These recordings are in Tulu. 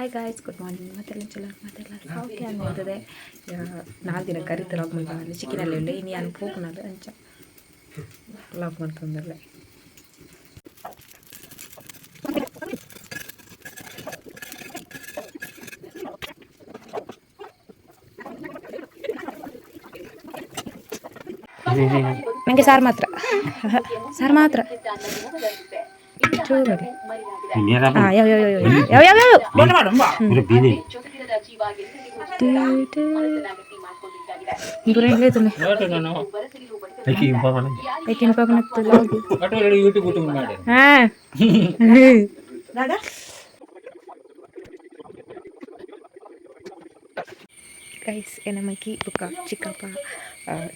Hi guys, good morning. ಮತ್ತೆಲ್ಲ ಚಲೋ, ಮತ್ತೆಲ್ಲ ಓಕೆ ಅನ್ಬೋತದೆ. 4 ದಿನ ಕರಿತ ಲಾಗ್ ಮಾಡ್ತಾನೆ ಚಿಕ್ಕಿನಲ್ಲಿ ಉಂಡೆ. ಇನ್ನು ನಾನು ಪೋಪುನಲ್ಲ, ಅಂಚ ಲಾಗ್ ಮಾಡ್ತಂದಲ್ಲ. ನನಗೆ ಸಾರು ಮಾತ್ರ, ಸಾರು ಮಾತ್ರ. ಚೂರು ನೋಡಿ. ಹಾಂ, ಯಾವ ಯಾವ ಯಾವ ಯಾವ ಯಾವ ಯಾವ. ಹಾಂ. ಗೈಸ್, ಎನ್ನ ಮಗಿ ಬುಕ್ಕ ಚಿಕ್ಕಪ್ಪ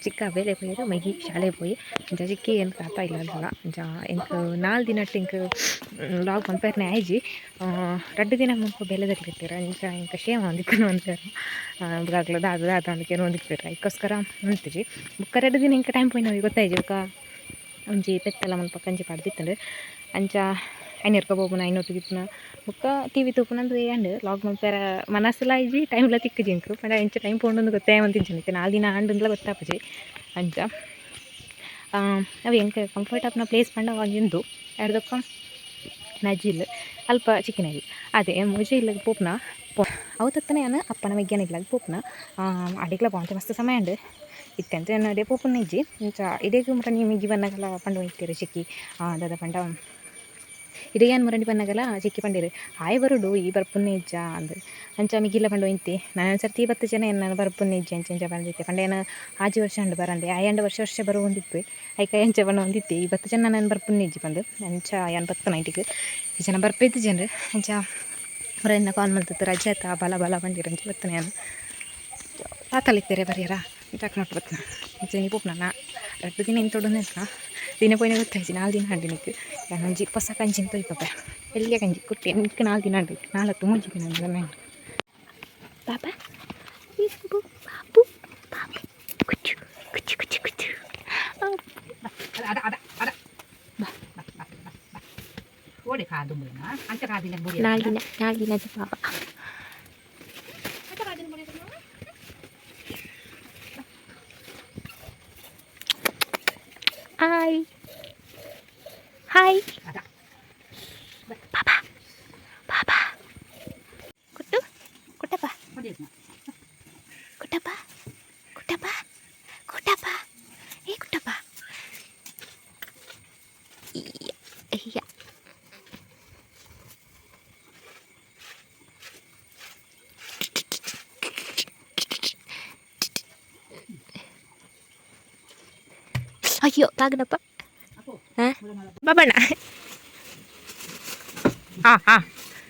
ಚಿಕ್ಕ ಬೇಲೆ ಪೋಯೆರ್, ಮಗಿ ಶಾಲೆ ಪೋಯಿ. ಅಂಚ ಚಿಕ್ಕಿ ಏನು ತಾತ ಇಲ್ಲ ಅಲ್ಲ. ಅಂಚ ಎಂಕ್ 4 ದಿನಟ್ ಎಂಕ್ ಲಾಗ್ ಮನ್ಪೆರ್ನೆ ಆಯ್ಜಿ. 2 ದಿನ ಮುಲ್ಪ ಬೇಲೆದಕ್ಲು ಇತ್ತೆರ್. ಅಂಚ ಎಂಕ್ ಶೇಮ್ ಆವೊಂದಿತ್ತುಂಡು ಮನ್ಪೆರೆ. ಬುಕ್ಕ ದಾದ ದಾದ ಅಂದ್ ಕೇನೊಂದಿತ್ತೆರ್, ಐಕ್ಕೋಸ್ಕರ ಮಲ್ತಿಜಿ. ಬುಕ್ಕ 2 ದಿನ ಎಂಕ್ ಟೈಮ್ ಪೋಯಿನವು ಗೊತ್ತಾಯ್ಜಿ. ಬುಕ್ಕ ಒಂಜಿ ಪೆತ್ತಲ ಮುಲ್ಪ ಕಂಜಿ ಪಾಡ್ದಿತ್ತುಂಡು. ಅಂಚ ಐನೆರ್ಕ ಪೋಪುನ, ಐನೊಟ್ಟಿಗೆ ಇಪ್ಪುನ, ಬುಕ್ಕ ಟಿವಿ ತೂಪುನ ಅಂದ್ ಆಂಡ್. ಲಾಗ್ ಮನ್ಪೆರೆ ಮನಸ್ಸುಲ ಆಯ್ಜಿ, ಟೈಮ್ಲ ತಿಕ್ಕುಜಿ ಎಂಕ್. ಪಂಡ ಎಂಚ ಟೈಮ್ ಪೋಂಡುಂದು ಗೊತ್ತೇ ಆವೊಂದಿಜ್ಜಿ. ಇತ್ತೆ 4 ದಿನ ಆಂಡುಂದ್ಲ ಗೊತ್ತಾಪುಜಿ. ಅಂಚ ಅವು ಎಂಕ್ ಕಂಫರ್ಟ್ ಆಪುನ ಪ್ಲೇಸ್ ಪಂಡ ಅವು ಉಂದು ಅರ್ಧಕ್ಕ ನಜಿಲ್ ಅಲ್ಪ ಚಿಕ್ಕನಲ್ಲಿ ಅದೇ ಮೂಜೆ ಇಲ್ಲಗ್ ಪೋಪುನ. ಅವು ತತ್ತನೆ ಯಾನ್ ಅಪ್ಪನ ಮೆಗ್ಯನ ಇಲ್ಲಗ್ ಪೋಪುನ. ಅಡೆಗ್ಲ ಪೋಂತೆ ಮಸ್ತ್ ಸಮಯ ಉಂಡು. ಇತ್ತೆ ಅಂತ ಯಾನ್ ಅಡೆ ಪೋಪುನ ಇಜ್ಜಿ. ಇಂಚ ಇಡೆಗ್ ಮುಟ ಮೆಗ್ಗಿ ಬನ್ನಗಲ ಪಂಡ ಇತ್ತೆರ್ ಚಿಕ್ಕಿ. ದಾದ ಪಂಡ, ಇಡೆಗ್ ಯಾನ್ ಮುರಂಡಿ ಬನ್ನಗಲ ಚಿಕ್ಕಿ ಪಂಡೆರ್, ಆಯೆ ಬರೊಡು, ಈ ಬರ್ಪುನೆ ಇಜ್ಜಾ ಅಂದ್. ಅಂಚ ಮಿಗಿಲ್ಲ ಪಂಡ ಇಂತಿ ನಾನು ಸರ್ತಿ 10 ಜನ ಎನ್ನ ಬರ್ಪುನೆ ಇಜ್ಜಿ ಅಂಚ ಇಂಚ ಪಂಡಿತ್ತೆ. ಪಂಡ ಯಾನ್ 6 ವರ್ಷ ಉಂಡು ಬರಂದೆ. ಆಯಂಡ ವರ್ಷ ವರ್ಷ ಬರುವೊಂದಿಪ್ಪೆ, ಐಕ ಎಂಚ ಪಂಡ ಒಂದಿತ್ತೆ. ಈ 10 ಜನ ನಾನು ಬರ್ಪುನೆ ಇಜ್ಜಿ ಪಂದ್. ಅಂಚ ಯಾನ್ ಬತ್ತನ ಐಟಿಗ್ ಈ ಜನ ಬರ್ಪೆದ್ದು ಜನರು. ಅಂಚ ಅವರೆನ್ನ ಕಾಲ್ ಮಲ್ತತ್ತು, ರಜೆ ಆತ, ಬಲ ಬಲ ಪಂಡಿರು. ಅಂಚ ಬತ್ತನ ಯಾನ್. ತಾತಲಿತ್ತೆರೆ ಬರ್ಯರ ಚಾಕ್ ನೋಟ್ ಬತ್ತನ. ಅಂಚ ನೀ ಪೋಪುನ ನಾ 2 ದಿನ ಇಂತೊಡು ದಿನ ಪೋಯಿನ ಗೊತ್ತಾಯ್ತು. 4 ದಿನ ಆಂಡ್ ನಿಕ್. ಯಾನ್ ಒಂಜಿ ಪೊಸ ಕಂಜಿನ್ ತೋಯ್ಪಪೆ, ಎಲ್ಯ ಕಂಜಿ ಕುಟ್ಟಿ. ನಿಕ್ 4 ದಿನ ಆಂಡ್, ನಾಲತ್ತು 3 ದಿನ ಆಂಡ್. ಪಾಪ ಬಾಪು ಬಾಪು, ಕುಚ್ಚು ಕುಚ್ಚು ಕುಚ್ಚು ಕುಚ್ಚು. 4 ದಿನ, 4 ದಿನದ ಪಾಪ. ಹಾಯ್ ಹಾಯ್ ಪಾಪ ಪಾಪ, ಕುಟ್ಟು ಕುಟ್ಟಪ್ಪ ಕುಟ್ಟಪ್ಪ ಕುಟ್ಟಪ್ಪ ಕುಟ್ಟಪ್ಪ, ಏ ಕುಟ್ಟಪ್ಪ. ಅಯ್ಯ. ಅಯ್ಯೋ, ತಾಗನಪ್ಪ. ಹಾಂ ಬಾಬಣ್ಣ. ಹಾಂ ಹಾಂ,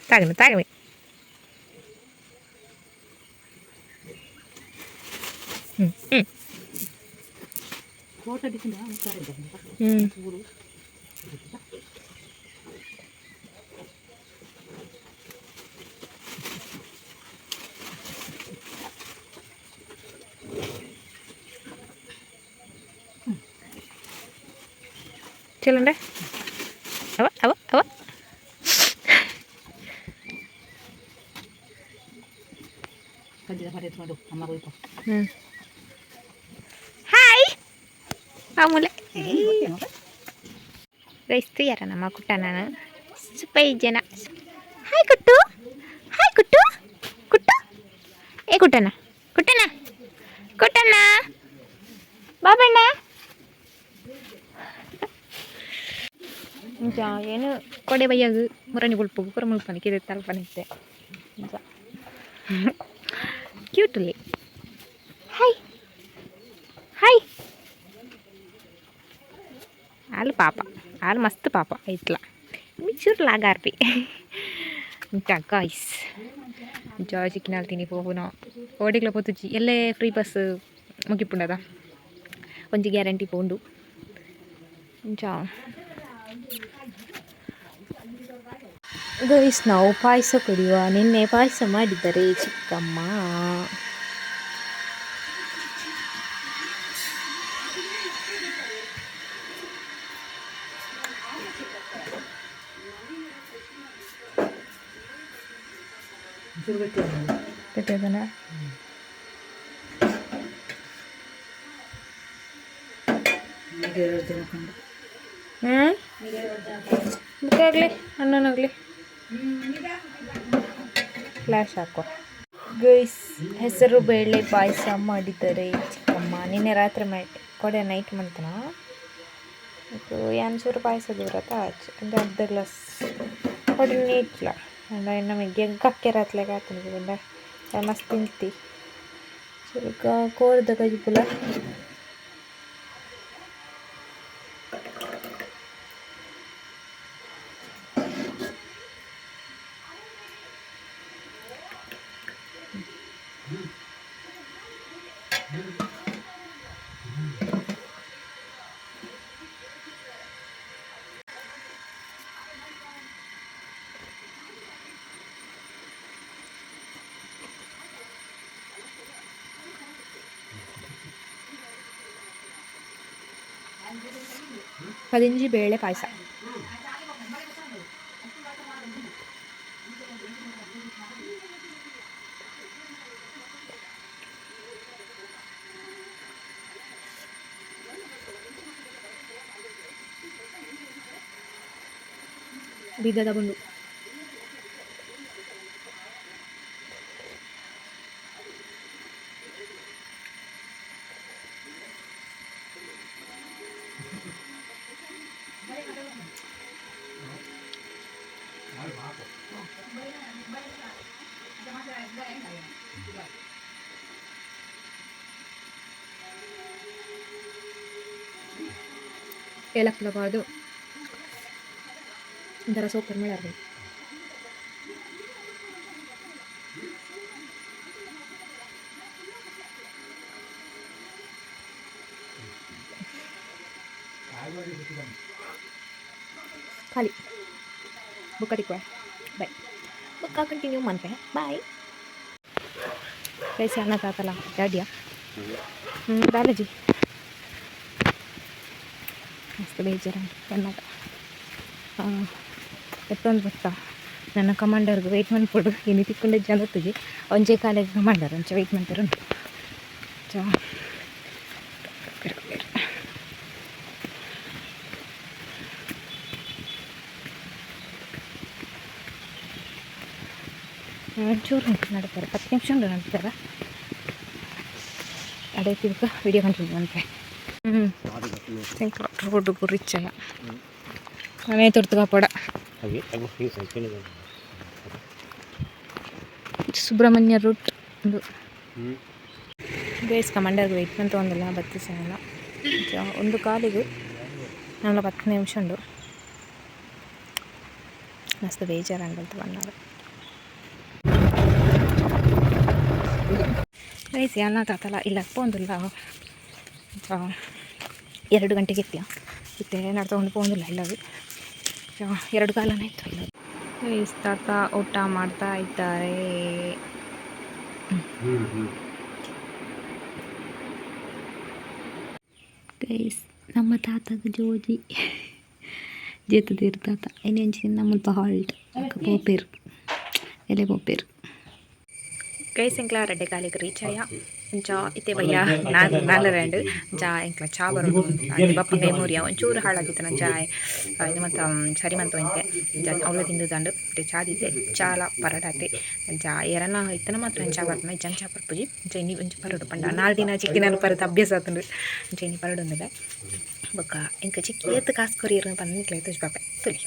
ತಾಗಣ ತಾಗಣ. ಹ್ಞೂ ಹ್ಞೂ ಹ್ಞೂ. ചെല്ലണ്ടേ? അവ അവ അവ. ಹಾಯ್ ಮಾಮೂಲೆ ರೈಸ್ತು ಯಾರ ನಮ್ಮ ಕುಟ್ಟ. ನಾನು ಸುಪ್ಪ ಜನ. ಹಾಯ್ ಕುಟ್ಟು, ಹಾಯ್ ಕುಟ್ಟು, ಕುಟ್ಟು, ಏ ಕುಟ್ಟಣ್ಣ, ಕುಟ್ಟಣ್ಣ, ಕುಟ್ಟಣ್ಣ, ಬಾಬಣ್ಣ. ಇಂಚ ಏನು ಕೊಡೆ ಬಯ್ಯಾಗ ಮುರಣಿ ಬುಲ್ಪುಗು ಪೂರ ಮುಲ್ಪನಿ ಕಿದೆ ತಲ್ಪನಿತ್ತೆ. ಇಂಚ ಕ್ಯೂಟ್ ಅಲ್ಲಿ. Hi hi. ಆಲ್ ಪಾಪ, ಆಲ್ ಮಸ್ತ್ ಪಾಪ ಐತ್ಲ ಮಿಚೂರ್ ಲಾಗಾರ್ಪಿ. ಇಂಚ ಗಾಯ್ಸ್, ಇಂಚ ಚಿಕ್ಕಿನಾಲ್ ತಿನಿ ಪೋಪುನ ಓಡಿಗ್ಲ ಪೋತುಜಿ. ಎಲ್ಲೇ ಫ್ರೀ ಬಸ್ ಮುಗಿಪುಂಡದ ಒಂಜಿ ಗ್ಯಾರಂಟಿ ಪೋಂಡು. ಇಂಚ ಗೈಸ್, ನಾವು ಪಾಯಸ ಕುಡಿಯುವ. ನಿನ್ನೆ ಪಾಯಸ ಮಾಡಿದ್ದಾರೆ ಚಿಕ್ಕಮ್ಮ. ಗಟ್ಟಿ. ಹ್ಞೂ, ಬುಕ್ಕಾಗಲಿ, ಅಣ್ಣನಾಗಲಿ ಫ್ಲ್ಯಾಶ್ ಹಾಕುವ. ಗೈಸ್, ಹೆಸರು ಬೇಳೆ ಪಾಯಸ ಮಾಡಿದ್ದಾರೆ ಚಿಕ್ಕಮ್ಮ. ನಿನ್ನೆ ರಾತ್ರಿ ಮಾಡಿ, ಕೊಡೆ ನೈಟ್ ಮಂತನ. ಇದು ಚೂರು ಪಾಯಸ ದೂರತ ಆಚೆ ಒಂದು ಅರ್ಧ ಗ್ಲಾಸ್ ಕೊಡೆ ನೀಟ್ಲ. ಅಂಡ ನಮಗೆ ಕಕ್ಕೆ ರಾತ್ಲೆಗೆ ಹಾಕೊಂಡು ಮಸ್ತ್ ತಿಂತಿ. ಚೂರು ಕೋರ್ದ ಕಜಿಪುಲ. ಪದಿಂಜಿ ಬೇಳೆ ಪಾಯಸ. ಬೀಗದ ಬಂದು. ಏಲಕ್ಕಿ ಬಾರ್ದು ಒಂಥರ ಸೂಪರ್ ಮಾಡ್ಯಾರ. ಖಾಲಿ. ಬುಕ್ಕ ತಿಕ್ಕುವೆ. ಬಾಯ್. ಬುಕ್ಕ ಕಂಟಿನ್ಯೂ ಮನ್ಪೆ. Bye guys. ಅಣ್ಣ ತಾತಲ್ಲ ಡ್ಯಾಡಿಯಾ. ಹ್ಞೂ, ಬಾಲಾಜಿ ಮಸ್ತ್ ಬೇಜಾರ ಬಂದಾಗ ಎತ್ತೊಂದು ಗೊತ್ತಾ. ನನ್ನ ಕಮಾಂಡರ್ಗೆ ವೆಯ್ಟ್ ಮನ್ಪೊಡು. ಇನಿ ತಿಕ್ಕೊಂಡೆ ಜನತ್ತಿಗೆ ಒಂಜೆ ಕಾಲೇಜ್ ಕಮಾಂಡರ್ ಒಂಚೆ ವೆಯ್ಟ್ ಮಾಡ್ತಾರೆ ಉಂಟು. ಚಾ. ಒಂಚೂರು ಉಂಟು ನಡ್ತಾರೆ, 10 ನಿಮಿಷ ಉಂಟು ನಡ್ತಾರೆ. ಅದೇ ತಿರ್ಗ ವಿಡಿಯೋ ಕಂಟಿನ್ಯೂ ಮನ್ಪೆ. ಹ್ಞೂ, ರೋಡ್ ರಿಚ್ ಅಲ್ಲ ಮನೆ ತೊರ್ತು ಕಾಪಡ. ಸುಬ್ರಹ್ಮಣ್ಯ ರೂಟ್ ಒಂದು. ಗೈಸ್, ಕಮಾಂಡರ್ಗೆ ವೆಯ್ಟ್ ಮಂತ ಒಂದಲ್ಲ ಬತ್ತಿಸಲ್ಲ. ಒಂದು ಕಾಲಿಗೆ ನಮ್ಮ 10 ನಿಮಿಷ ಉಂಡು. ಮಸ್ತ್ ಬೇಜಾರಂಗಲ್ತು ಬನ್ನಾಗ. ಗೈಸ್, ಎಲ್ಲ ತಾತಲ್ಲ ಇಲ್ಲ ಪೋಂದಿಲ್ಲ. 2 ಗಂಟೆಗೆ ಎತ್ತಿಯ ಇತ್ತೆ ನಡ್ಕೊಂಡು ಪೋಂದಿಲ್ಲ ಇಲ್ಲವಿ. ಎರಡು ಕಾಲನೇ ಇತ್ತು ಇಲ್ಲ. ಗೈಸ್, ತಾತ ಊಟ ಮಾಡ್ತಾ ಇದ್ದಾರೆ. ಗೈಸ್, ನಮ್ಮ ತಾತಗ ಜೋಜಿ ಜೇತದಿರು ತಾತ. ಇನ್ನೊಂಚಿ ನಮ್ಮಲ್ಪ ಹಾಲ್ಟ್ ಪೋಪೇರು, ಎಲೆ ಪೋಪೇರು. ಗೈಸ್, ಎಂಕ್ಲ ರಡ್ಡೆ ಕಾಲಿಗೆ ರೀಚ್ ಆಯ. ಅಂಚ ಇತ್ತೆ ಬಯ್ಯ ನಾಲ್ ನಾಲ್ವರೆ ಆಂಡ್. ಅಂಚ ಎಂಕ್ಲ ಚಾ ಬರೋದು ಬಪ್ಪಂಗೈ ಮೂರಿಯ ಒಂಚೂರು ಹಾಳಾಗಿತ್ತು ನನ್ನ ಚಾಯ್. ಇದು ಮತ್ತು ಸರಿ ಮಂತ ಇಂತೆ. ಅಂಚ ಅವಳು ತಿಂದುದಂಡು ಇತ್ತೆ ಚಾ ದಿತ್ತೆ. ಚಾಲ ಪರಡಾತೆ. ಅಂಚ ಏರನ ಇತ್ತನ ಮಾತ್ರ ಚಾ ಬರ್ಪುನ ಇಜ್ಜಂಡ ಚಾ ಪರ್ಪುಜಿ. ಅಂಚ ಇನಿ ಒಂಜಿ ಪರಡು ಪಂಡ 4 ದಿನ ಚಿಕ್ಕಿನ ಪರತ ಅಭ್ಯಾಸ ಆತುಂಡು. ಅಂಚ ಇನಿ ಪರಡೊಂದುಲ್ಲೆ. ಬೊಕ್ಕ ಎಂಕ್ ಚಿಕ್ಕಿ ಏತ್ ಕಾಸು ಕೊರಿಯರ್ ಪಂದ್ ನಿಕ್ಲೆ ತೋಜಿಪಾಪೆ, ತುಲಿ.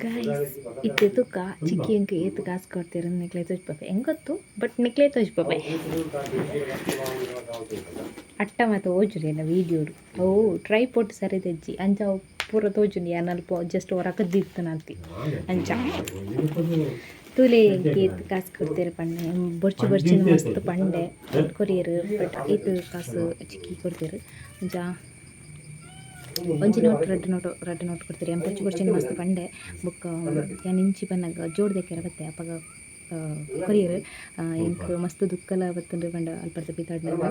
ಗೈಸ್, ಇತ್ತೆ ತುಕ್ಕ ಚಿಕ್ಕಿ ಎಂಕ್ ಏತ್ ಕಾಸು ಕೊಡ್ತೀರ ನಿಕ್ಲೆ ತೋಜಿಪಾಪೆ. ಹೆಂಗೆ ಗೊತ್ತು, ಬಟ್ ನಿಕ್ಲೆ ತೋಜಿಪಾಪೆ. ಅಟ್ಟ ಮಾತ ಓಜುರಿ ಎನ್ನ ವೀಡಿಯೋಡು. ಅವು ಟ್ರೈಪೋಡ್ ಸರಿ ತೆಜ್ಜಿ. ಅಂಚ ಅವು ಪೂರ ತೋಜುಂಡು. ಯಾನ್ ಅಲ್ಪ ಜಸ್ಟ್ ಹೊರಕ ದೀತ್ನಂತಿ. ಅಂಚ ತೂಲೆ, ಎಂಕ್ ಏತ್ ಕಾಸು ಕೊಡ್ತೀರ ಪಂಡೆ. ಬೊರ್ಚಿ ಬೊರ್ಚಿನ ಮಸ್ತ್ ಪಂಡೆ ಕೊರಿಯರ್. ಬಟ್ ಏತ್ ಕಾಸು ಚಿಕ್ಕಿ ಕೊಡ್ತೀರು. ಅಂಚ ಒಂಜಿ ನೋಟ್, ರಡ್ಡ್ ನೋಟು, ರಡ್ಡ್ ನೋಟ್ ಕೊಡ್ತೀರಿ. ಯಾನ್ ಬೊರ್ಚಿ ಬೊರ್ಚಿನ ಮಸ್ತ್ ಪಂಡೆ. ಬೊಕ್ಕ ಯಾನ್ ಇಂಚಿ ಬನ್ನಗ ಜೋಡ್ ದೆಕ್ಕೆರೆ ಬತ್ತೆ. ಅಪಗ ಕೊರಿಯರ್ ಎಂಕ್ ಮಸ್ತ್ ದುಃಖಲ ಬತ್ತುಂಡು ಪಂಡ ಅಲ್ಪರ್ದ ಪಿದಾಡ್ನಗ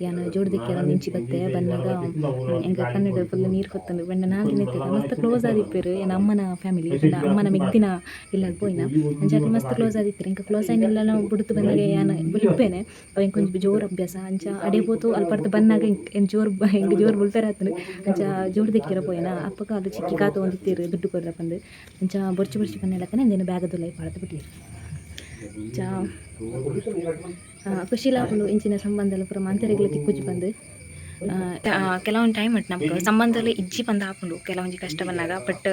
ಯಾನ್ ಜೋಡು ದಿಕ್ಕೆರ ಇಂಚಿ ಬತ್ತೆ ಬನ್ನಗ ಎಂಕ್ ಕಣ್ಣುಡು ಫುಲ್ ನೀರು ಹೊತ್ತುಂಡು ಪಂಡ ನಾಲ್ ದಿನ ಇತ್ತೆ ಮಸ್ತ್ ಕ್ಲೋಸ್ ಆದಿಪ್ಪೆರ್ ಎನ್ನ ಅಮ್ಮನ ಫ್ಯಾಮಿಲಿ ಪಂಡ ಅಮ್ಮನ ಮೆಗ್ದಿನ ಇಲ್ಲಗ್ ಪೋಯಿನ ಅಂಚ ಅಕುಲು ಮಸ್ತ್ ಕ್ಲೋಸ್ ಆದಿತ್ತೆರ್ ಎಂಕ್ ಕ್ಲೋಸ್ ಆಯಿನೆಲ್ಲ ಬುಡುತು ಬನ್ನಗ ಯಾನ್ ಬುಲ್ಪೇನೆ ಅವು ಎಂಕ್ ಒಂಜಿ ಜೋರು ಅಭ್ಯಾಸ ಅಂಚ ಅಡೆ ಪೋತು ಅಲ್ಪರ್ದ್ ಬನ್ನಗ ಎಂಕ್ ಜೋರು ಎಂಕ್ ಜೋರು ಬುಲ್ಪೆರೆ ಆತುಂಡು ಅಂಚ ಜೋಡು ದಿಕ್ಕೆರ ಪೋಯಿನ ಅಪ್ಪಗ ಅದು ಚಿಕ್ಕಿ ಕಾತೊಂದಿತ್ತೆರ್ ದುಡ್ಡು ಕೊರ್ರ ಪಂದ್ ಅಂಚ ಬೊರ್ಚಿ ಬೊರ್ಚಿ ಪನ್ನೆಲಕ್ಕನೆ ಇಂದೆನ್ ಬ್ಯಾಗದುಲೈ ಪಾಡ್ದ್ ಬಿಟ್ಟಿಯೆರ್ ಅಂಚ ಖುಷಿಲ ಆಪುಂಡು ಇಂಚಿನ ಸಂಬಂಧಲ ಪೂರ ಮಾಂತೆರೆಗ್ಲ ತಿಕ್ಕುಜಿ ಪಂದ್ ಕೆಲವೊಂದು ಟೈಮ್ ಉಂಟು ನಮಕ್ ಸಂಬಂಧಲು ಇಜ್ಜಿ ಪಂದ್ ಆಪುಂಡು ಕೆಲವೊಂಜಿ ಕಷ್ಟ ಬನ್ನಗ ಬಟ್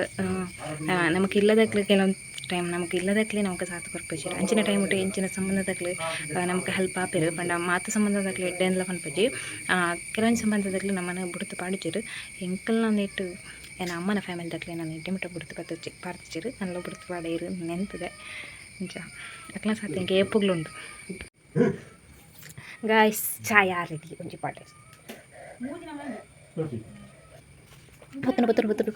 ನಮಕ್ ಇಲ್ಲದಕ್ಲೆ ಕೆಲವೊಂದು ಟೈಮ್ ನಮಕ್ ಇಲ್ಲದಕ್ಲೆ ನಮಕ್ ಸಾಥ್ ಕೊರ್ಪುಜೆರ್ ಅಂಚಿನ ಟೈಮ್ ಉಂಟು ಇಂಚಿನ ಸಂಬಂಧದಕ್ಲೆ ನಮಕ್ ಹೆಲ್ಪ್ ಆಪೆರ್ ಪಂಡ ಮಾತ ಸಂಬಂಧದಕ್ಲೆ ಎಡ್ಡೆಂದ್ಲ ಪನ್ಪುಜಿ ಕೆಲವೊಂಜಿ ಸಂಬಂಧದಕ್ಲೆ ನಮನ್ ಬುಡ್ದು ಪಾಡುಜೆರ್ ಎಂಕಲ್ನ ನೆಟ್ ಎನ್ನ ಅಮ್ಮನ ಫ್ಯಾಮಿಲಿದಕ್ಲೆ ನನ್ ಎಡ್ಡೆ ಮುಟ್ಟ ಬುಡ್ದು ಪತ್ತುಜಿ ಪಾಡ್ತಿಜೆರ್ ನನ್ಲ ಬುಡ್ದು ಪಾಡೆರ್ ನೆಂತುದೆ ಅಂಚ ಅಕ್ಲ್ನ ಸಾಥ್ ಎಂಕ್ ಏಪೊಗ್ಲ ಉಂಡು. ಗಾಯ್ಸ್ ಚಾಯ್ ರೆಡಿ ಒಂಜಿ ಪಾಟ್ ಬತ್ತುಂಡು ಬತ್ತುಂಡು ಬತ್ತುಂಡು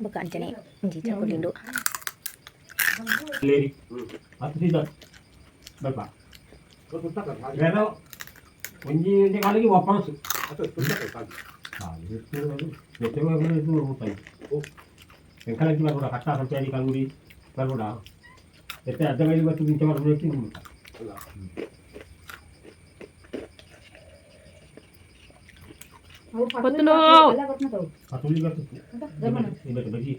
ಬೊಕ್ಕ ಅಂಚನೆ ಒಂಜಿ ಚಕ್ಕುಲಿ ಉಂಡು. ಒಂಜಿ ಕಾಲಿಗೆ ವಾಪಸ್ ಎಂಕಲಂಚಿ ಬರ್ಬೋಡ ಕಟ್ಟ ಸಂಚಾರಿ ಕಲುಡಿ ಬರ್ಬೋಡ ಎತ್ತೆ ಅರ್ಧ ಮೈಲಿ ಬತ್ತು ಇಂಚ ಬರ್ಬೋದು. ಬತ್ತುಂಡು. ಕಟುಲಿ ಬತ್ತು ಬಜ್ಜಿ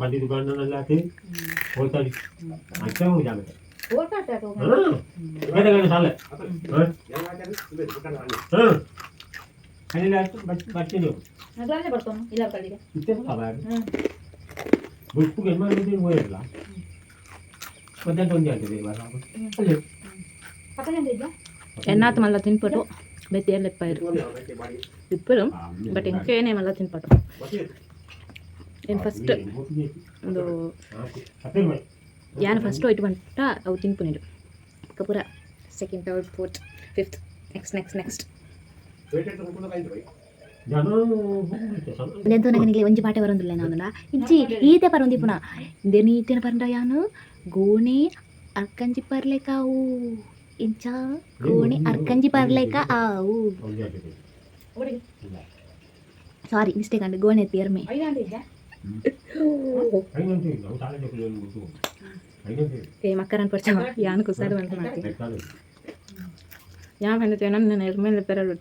ಬಂಡಿ ದುಕಾನ್ ಹೋಲ್ತಾಡಿ ಅಂಚ ಜಾಗ ಹಾಂ ಸಾಲೆ ಹಾಂ ಹಾಂ ಬಚ್ಚಿದು ಬುಕ್ಕು ಹೋಯಿರಲ್ಲ ಮಧ್ಯಾಹ್ನ ಒಂಜಿ ಆಗ್ತದೆ ಅಲ್ಲಿ. ಎನ್ನಾತ್ ಮಲ್ಲ ತಿನ್ಪಟು ಬೇತೆ ಲೆಪ್ಪಾಯಿರು ಇಪ್ಪರು ಬಟ್ ಎಂಕೇನೆ ಮಲ್ಲ ತಿನ್ಪಟು ಏನು ಫಸ್ಟ್ ಒಂದು ಯಾನ್ ಫಸ್ಟ್ ಹೋಯ್ತು ಬಂಟ ಅವು ತಿನ್ಪುನಿಡು ಪೂರ second, third, fourth, fifth, next, next, next. ಎಂತೂ ಒಂಜಿ ಪಾಠ ಬರೋದಿಲ್ಲ ನಾನು ಇಜ್ಜಿ ಈತೆ ಪರೊಂದಿಪ್ಪುನ ಇಂದೇನು ಈತೇನ ಪರಂಡ ಯಾನು ಗೋಣಿ ಅರ್ಕಂಜಿ ಪರ್ಲೆಕಾವು ಇಂಚ ಗೋಣಿ ಅರ್ಕಂಜಿ ಪರ್ಲೇಕ ಆವು. ಸಾರಿ, ಮಿಸ್ಟೇಕ್ ಅಂಡ್ ಗೋಣೆ ಎರ್ಮೆ. ಏ ಮಕ್ಕರನ್ ಪರ್ಚವ ಯಾನು ಕುಸಾದ ಮನ್ಪುನಾತಿ ಯಾನ್ ಪಂಡ ನನ್ನ ಎರ್ಮೆಲೆ ಪೆರಡು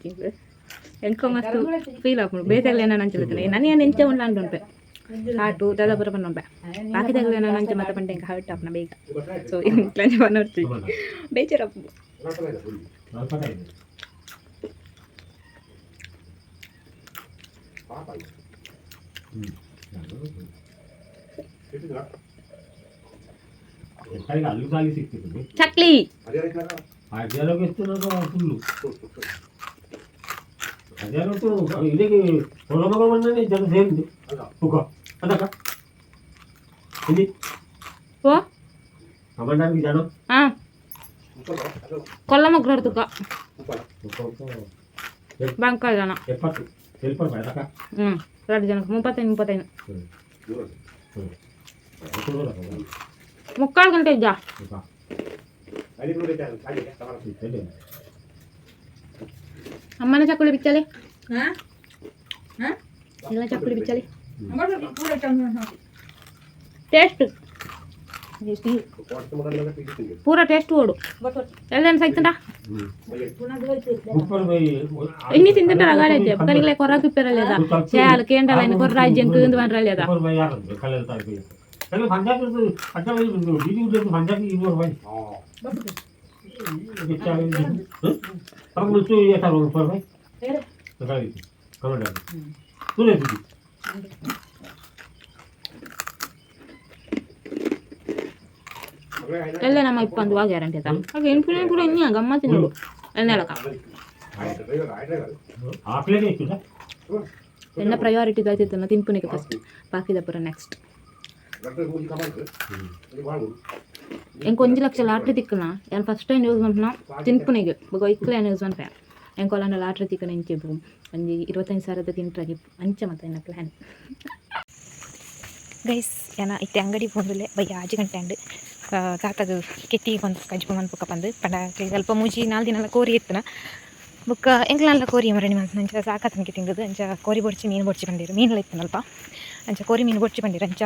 ಎಂಕೋ ಮಸ್ತ್ ಫೀಲ್ ಆಪುಂಡು ಬೇತೆಗ್ಲ ಏನ ಅಂಚ ನನ್ ಯಾನ್ ಎಂಚ ಉಂಡು ಉಂಪೆ ಆಟು ದಾದ ಪೂರ ಪಂಡ ಬಾಕಿದಾಗಲ ನಾನು ಅಂಚ ಮತ್ತ ಪಂಡ ಎಂಕ್ ಹರ್ಟ್ ಆಪುನ ಬೇಗ. ಸೊ ಇಂಕ್ಲಂಚ ಪನೊರ್ಚಿ ಬೇಜಾರಾಪುಂಡು. ಚಕ್ಲಿ ಓ ಹಾಂ ಕೊಲ್ಲ ಮಗ್ಳರ್ ತುಕ ಬಂಕ ಜನ ಹ್ಞೂ ಎರಡು ಜನಕ್ಕೆ 35 35 ಮುಕ್ಕಾಲು ಗಂಟೆ ಇದ್ದ. ಅಮ್ಮನ ಚಕ್ಕುಲಿ ಬಿಚ್ಚಲೆ ಎಲ್ಲ ಚಕ್ಕುಲಿ ಬಿಚ್ಚಲೆ ಟೇಸ್ಟ್ ಪೂರ ಟೇಸ್ಟ್ ಓಡು ಎಲ್ಲ ಸೈತಂಡ ఇన్ని తింటుంటారు అగాడైతే కానీ కొర్రకు ఇప్పారలేదా చేయాలి కేండాలైన కొర్ర రాజ్యం కింద పనరాలేదా. ಎಲ್ಲ ನಮ್ಮ ಇಪ್ಪಂದು ಗ್ಯಾರಂಟಿ ಆಯ್ತಾ ಹಾಗೆ ಇನ್ಫ್ಲೂಯೆನ್ಸ್ ಕೂಡ ಇನ್ನೂ ಗಮ್ಮತ್ತಿನೋಡು ಎಣ್ಣೆಲಕ ಎನ್ನ ಪ್ರಯಾರಿಟಿ ದಾಯ್ತಿತ್ತು ತಿನ್ಪುನಿಗೆ ಫಸ್ಟ್ ಬಾಕಿದ ಪೂರ ನೆಕ್ಸ್ಟ್. ಎಂಕ್ ಒಂಜಿ ಲಕ್ಷ ಲಾಟ್ರಿ ತಿಕ್ಕನ ಯಾನ್ ಫಸ್ಟ್ ಟೈಮ್ ಯೂಸ್ ಮನ್ಪುನ ತಿನ್ಪುನಿಗೆ ಬೊಕ ಇಕ್ಲೆ ಯಾನ್ ಯೂಸ್ ಮನ್ಪೆ. ಎಂಕೊಲಾಂಡ ಲಾಟ್ರಿ ತಿಕ್ಕನ ಇಂಚೆ ಒಂಜಿ 25,000 ತಿಂಟ್ರಾಗಿ ಅಂಚ ಮತ್ತ ಎನ್ನ ಪ್ಲ್ಯಾನ್. ಗೈಸ್, ಯಾನ ಇತ್ತೆ ಅಂಗಡಿ ಪೋಂದುಲ್ಲೆ. ಬಯ್ಯ 6 ಗಂಟೆ ಆಂಡ್. ತಾತಗ್ ಕೆತ್ತಿ ಕೊಂತ ಕಜಿಪು ಮನ್ಪುಕ ಪಂದ್. ಪಂಡ ಅಲ್ಪ 3-4 ದಿನಲ ಕೋರಿ ಇತ್ತನ. ಬೊಕ್ಕ ಎಂಕ್ಲನ್ಲ ಕೋರಿ ಮರಣಿ ಮಲ್ತ್ ಅಂಚ ಸಾಕಾತನಕ್ಕೆ ತಿಂದದು. ಅಂಚ ಕೋರಿ ಬೊಡ್ಚಿ, ಮೀನು ಬೊಡ್ಚಿ ಪಂಡೇರು. ಮೀನುಲ ಇತ್ತನಲ್ಪ. ಅಂಚ ಕೋರಿ ಮೀನು ಬೊಡ್ಚಿ ಪಂಡೇರು. ಅಂಚ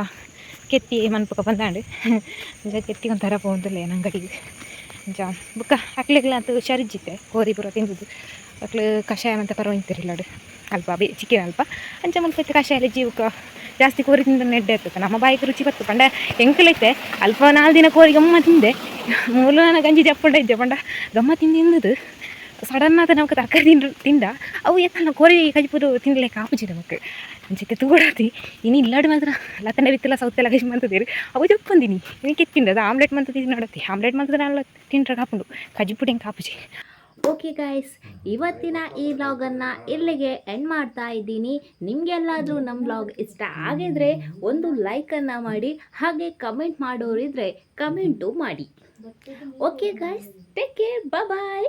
ಕೆತ್ತಿ ಮನ್ಪುಕ ಪಂದಾಂಡ್. ಅಂಚ ಕೆತ್ತಿ ಒಂಥರ ಪೋಂದುಲ್ಲೆ ಯಾನ್ ಅಂಗಡಿಗ್. ಅಂಚ ಬೊಕ್ಕ ಅಕ್ಲೆಗ್ಲ ಅಂತು ಹುಷಾರಿಜ್ಜಿತ್ತೆ. ಕೋರಿ ಪೂರ ತಿಂದುದು ಅಕ್ಲು ಕಷಾಯ ಮಂತ ಪರೊಂದಿತ್ತೆರ್ ಇಲ್ಲಡ್ ಅಲ್ಪ ಬಿ ಚಿಕ್ಕಿನ ಅಲ್ಪ. ಅಂಚ ಮುಲ್ಪ ಇತ್ತೆ ಕಷಾಯ ಜೀವಕ. ಜಾಸ್ತಿ ಕೋರಿ ತಿಂದ ಎಡ್ಡೆ ಆಗ್ತದೆ. ನಮ್ಮ ಬಾಯಿಗೆ ರುಚಿ ಬತ್ತು ಪಂಡ ಎಂಕಲೈತೆ ಅಲ್ಪ 4 ದಿನ ಕೋರಿ ಗಮ್ಮ ತಿಂದೆ. ಮೂಲು ನಾನು ಗಂಜಿ ಜಪ್ಪುಂಡ ಇದ್ದೆ. ಪಂಡ ಗಮ್ಮ ತಿಂದು ತಿಂದುದು ಸಡನ್ ಆದ ನಮಕ್ ತರಕಾರಿ ತಿಂದು ತಿಂದ ಅವು ಏತಲ್ಲ ಕೋರಿ ಕಜಿಪುದು ತಿನ್ಲಿಕ್ಕೆ ಆಪುಜಿ ನಮಕ್. ಅಂಚಿತ್ತೆ ತೂಡಾತಿ. ಇನಿ ಇಲ್ಲಾಡು ಮಾತ್ರ ಲತ್ತಂಡೆ ಬಿತ್ತಲ ಸೌತೆಲ್ಲ ಕಜಿ ಮಂತದೇರು. ಅವು ಜಪ್ಪಂದಿನಿ. ಇನಿ ಕೆತ್ತಿಂಡ ಅದು ಆಮ್ಲೆಟ್ ಮಂತ ತಿನ್ನಡತಿ. ಆಮ್ಲೆಟ್ ಮಂತದ ನಾಲ್ ತಿಂಟ್ರೆ ಕಾಪುಂಡು, ಕಜಿಪುಡಿ ಎಂಕ್ ಆಪುಜಿ. ಓಕೆ ಗಾಯ್ಸ್, ಇವತ್ತಿನ ಈ ವ್ಲಾಗನ್ನು ಇಲ್ಲಿಗೆ ಎಂಡ್ ಮಾಡ್ತಾ ಇದ್ದೀನಿ. ನಿಮಗೆಲ್ಲಾದರೂ ನಮ್ಮ ವ್ಲಾಗ್ ಇಷ್ಟ ಆಗಿದ್ರೆ ಒಂದು ಲೈಕನ್ನು ಮಾಡಿ, ಹಾಗೆ ಕಮೆಂಟ್ ಮಾಡೋರಿದ್ರೆ ಕಮೆಂಟು ಮಾಡಿ. Okay guys, take care, bye.